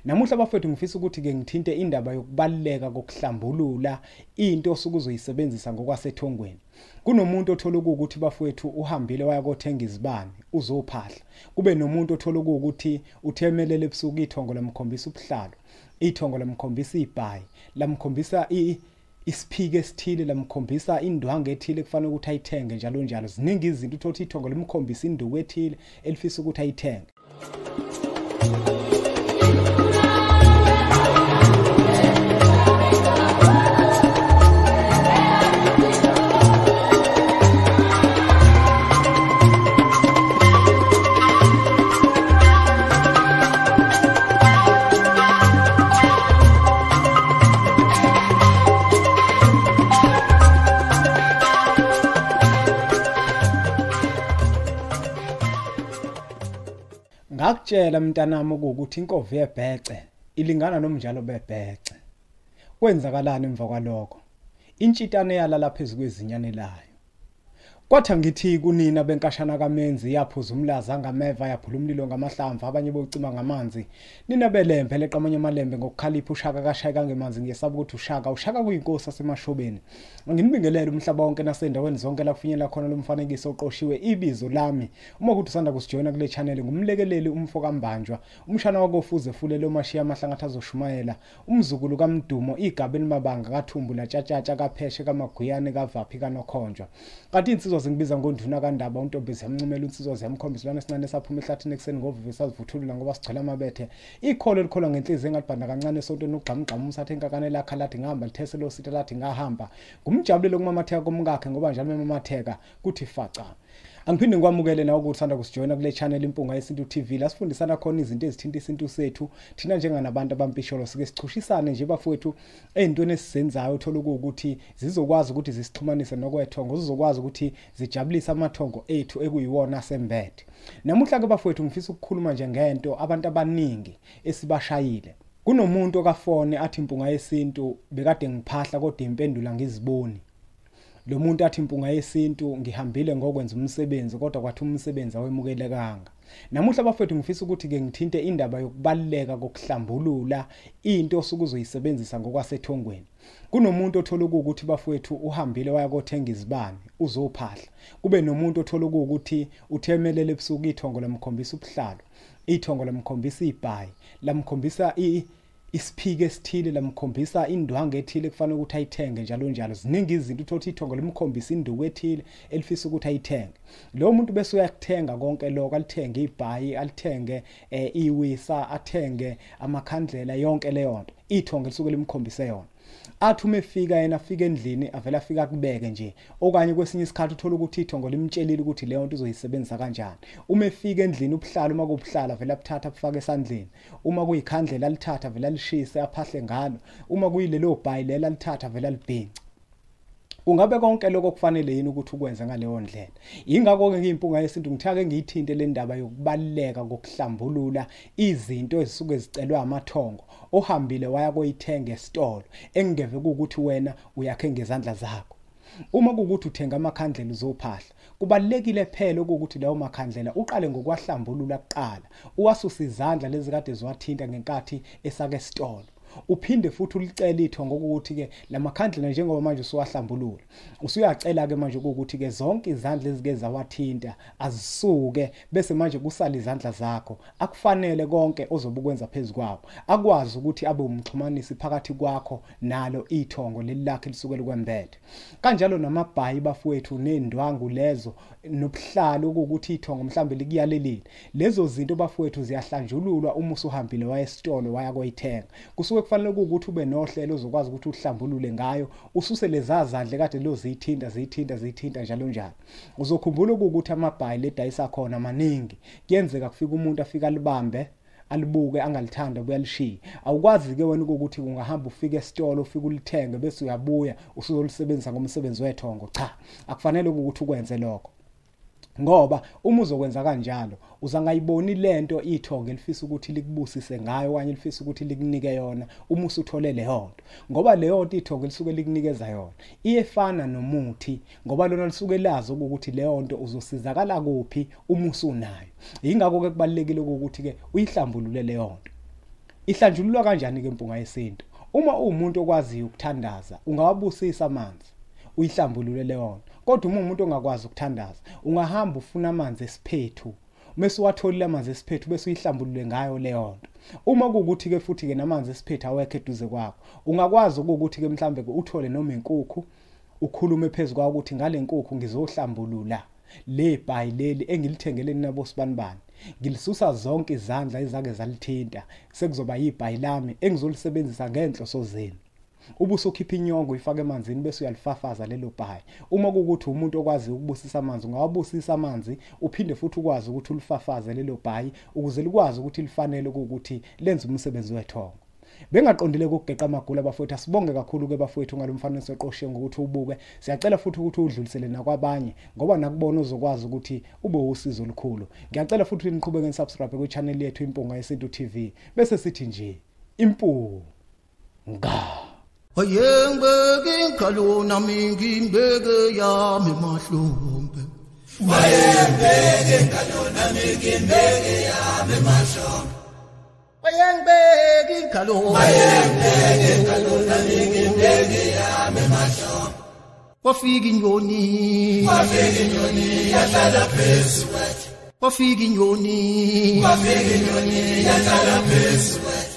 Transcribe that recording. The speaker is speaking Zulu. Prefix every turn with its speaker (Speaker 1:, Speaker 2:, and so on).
Speaker 1: Namuhla bafethu ngifisa ukuthi ke ngithinte indaba yokubaluleka kokuhlambulula into osuke uzoyisebenzisa ngokwasethongweni. Kunomuntu othola ukuthi bafowethu uhambile waya kothenga izibani uzophahla. Kube nomuntu othola ukuthi uthemelele ebusuku ithongo lamkhombisa ubuhlalo, ithongo lamkhombisa ibhayi, lamkhombisa isiphike esithile, lamkhombisa indwangu ethile kufanele ukuthi ayithenge njalo njalo. Ziningi izinto uthola ithongo limkhombisa induku ethile elifisa ukuthi ayithenge. Ngakutshela mntanami ukuthi inkovu yebhece ilingana nomnjalo bebhece. Kwenzakalani emva kwalokho? Intshitane yalala phezulu kwezinyane layo. Kwathi ngithi kunina benkashana kaMenzi yaphuza umlaza ngameva, yaphula umlilo ngamahlamvu, abanye bocima ngamanzi. Nina belembe leqamanye amalembe ngokukhalipha ushaka kashayeka ngemanzi, ngiyesaba ukuthi ushaka kuyinkosi asemashobeni. Nginibingelele umhlaba wonke nasendaweni zonke la kufinyela khona lo mfanekiso oqoshiwe ibizo lami. Uma kuthi usanda kusijoyina kule channel, ngumlekeleli umfo kaMbanjwa, umshana wakofuze fulele omashiya amahlangatha azoshumayela, umzukulu kaMdumo, igaba elimabanga kaThumbu latshatshatsha kapheshe kaMaguyane kaVaphi kaNokhonjwa. Kanti insizwa ngibiza ngonduna kaNdaba uNtombi ziyamncumela, insizwa ziyamkhombisa lana esincane saphuma ehlathini ekuseni ngovivi sazivuthulula ngoba sigcwele amabethe. Ikholo elikholwa ngenhliziyo engalibhanda kancane esontweni ugxamugxamu umsathe enkakane lakha lathi ngihamba lithese lo sitha lathi ngahamba. Ngumjabulelo kumamatheka komkakhe ngoba njalo mematheka kuthi faca. Angiphinde ngikwamukele nawe ukuthi usanda kusijoyina kule channel Impunga Yesintu TV la sifundisana khona izinto ezithinta isintu sethu. Thina njenganabantu abampisholo sike sichushisane nje bafowethu ezintweni esizenzayo uthola ukuthi zizokwazi ukuthi zisixhumanise nokwethongo, zizokwazi ukuthi zijabulise amathongo ethu ekuyiwona asembethe. Namuhla ke bafowethu ngifisa ukukhuluma nje ngento abantu abaningi esibashayile. Kunomuntu okafone athi Impunga Yesintu bekade ngiphahla kodwa impendulo ngiziboni. Lo muntu athi Impunga Yesintu ngihambile ngokwenza umsebenzi kodwa kwathi umsebenzi awemukelekanga. Namuhla bafethu ngifisa ukuthi ke ngithinte indaba yokubaluleka kokuhlambulula into osuke uzoyisebenzisa ngokwasethongweni. Kunomuntu othola ukuthi bafowethu uhambile waya kothenga izibani uzophahla. Kube nomuntu othola ukuthi uthemelele ebusuku ithongo lamkhombisa ubuhlalo, ithongo lamkhombisa ibhayi, lamkhombisa isiphike esithile, lamkhombisa indwangu ethile kufanele ukuthi ayithenge njalo njalo. Ziningi izinto uthola ithongo limkhombisa induku ethile elifisa ukuthi ayithenge. Lo muntu bese uyakuthenga konke lokho, alithenge ibhayi, alithenge iwisa, athenge amakhandlela, yonke leyo nto ithongo lisuke limkhombise yona. Athi uma efika yena afika endlini avela afika kubeke nje, okanye kwesinye isikhathi uthola ukuthi ithongo limtshelile ukuthi leyo nto uzoyisebenzisa kanjani. Uma efika endlini ubuhlalo, uma kubuhlala vele abuthatha abufake esandleni, uma kuyikhandlela alithatha vele alishise aphahle ngalo, uma kuyilelo bhayi lela alithatha vele alibhince. Kungabe konke lokho kufanele yini ukuthi ukwenze ngaleyo ndlela? Ingakho ke ngiyiMpunga Yesintu ngithake ngiyithinte le ndaba yokubaluleka kokuhlambulula izinto ezisuke zicelwe amathongo ohambile waya koyithenga esitolo engeve ukuthi wena uyakhe ngezandla zakho. Uma kukuthi uthenga amakhandlela uzophahla, kubalulekile phela ukuthi lawo makhandlela uqale ngokwahlambulula kuqala, uwasuse izandla lezi kade ziwathinta ngenkathi esake esitolo. Uphinde futhi ulicele ithongo ukuthi ke lamakhandlela njengoba manje usuwahlambulula, usuyacela ke manje ukuthi ke zonke izandla ezike zawathinta azisuke, bese manje kusala izandla zakho. Akufanele konke ozobe ukwenza phezukwawo, akwazi ukuthi abe umxhumanisi phakathi kwakho nalo ithongo leli lakhe lisuke likwembethe. Kanjalo namabhayi bafowethu nendwangu lezo nobuhlalo ukuthi ithongo mhlambe likuyalelile, lezo zinto bafowethu ziyahlanjululwa uma usuhambile waya esitolo waya koyithenga. Kusuke kufanele ukuthi ube nohlelo ozokwazi ukuthi uhlambulule ngayo, ususe leza zandla kade lozithinta zithinta zithinta njalo njalo. Uzokhumbula ukuthi amabhayi ledayisa khona maningi, kuyenzeka kufika umuntu afika alibambe alibuke angalithanda kuyalishiya. Awukwazi ke wena ukuthi ungahamba ufike esitolo ufike ulithenge bese uyabuya usuzolisebenzisa ngomsebenzi wethongo. Cha, akufanele ukuthi ukwenze lokho, ngoba uma uzokwenza kanjalo uzangayiboni lento ithongo elifisa ukuthi likubusise ngayo okanye lifisa ukuthi likunike yona uma usuthole leyo nto. Ngoba leyo nto ithongo lisuke likunikeza yona iyefana nomuthi, ngoba lona lisuke lazi ukuthi leyo nto uzosizakala kuphi uma usunayo. Yingakho ke kubalulekile ukuthi ke uyihlambulule leyo nto. Ihlanjululwa kanjani ke impunga yesintu? Uma uwumuntu okwaziyo ukuthandaza, ungawabusisa amanzi, uyihlambulule leyo nto. Kodwa uma umuntu ongakwazi ukuthandaza, ungahamba ufuna amanzi esiphethu. Mase uwatholile amanzi esiphethu bese uyihlambulule ngayo leyo nto. Uma kuwukuthi ke futhi ke namanzi esiphethu awekho eduze kwakho, ungakwazi ukuthi ke mhlambe ke uthole noma inkukhu, ukhulume phezukwayo ukuthi ngale nkukhu ngizohlambulula le bhayi leli engilithengele nina bosibanibani, ngilisusa zonke izandla ezake zalithinta, sekuzoba yibhayi lami engizolisebenzisa ngenhloso zenu. Ubusukhipha inyongo uyifake emanzini bese uyalifafaza lelo bhayi. Uma kuwukuthi umuntu okwazi ukubusisa amanzi, ungawabusisa amanzi uphinde futhi ukwazi ukuthi ulifafaze lelo bhayi ukuze likwazi ukuthi lifanele ukuthi lenze umsebenzi wethongo. Bengaqondile ukugeqa amagula bafowethu. Asibonge kakhulu ke bafowethu ngalomfanekiso oqoshiwe ngokuthi ubuke. Siyacela futhi ukuthi udlulisele nakwabanye ngoba nakubona uzokwazi ukuthi ube usizo olukhulu. Ngiyacela futhi niqhubeke nisubscribe kwi channel yethu Impunga Yesintu TV. Bese sithi nje impunga.
Speaker 2: Wayengibeke ingalo nami ngimbeke yami mahlombe.
Speaker 3: Wayengibeke ingalo nami ngimbeke yami mahlombe.
Speaker 2: Wayengibeke ingalo,
Speaker 3: wayengibeke ingalo nami ngimbeke yami mahlombe.
Speaker 2: Wafika inyoni,
Speaker 3: wafika inyoni yahlala phezu kwethu.
Speaker 2: Wafika inyoni,
Speaker 3: wafika inyoni yahlala phezu kwethu.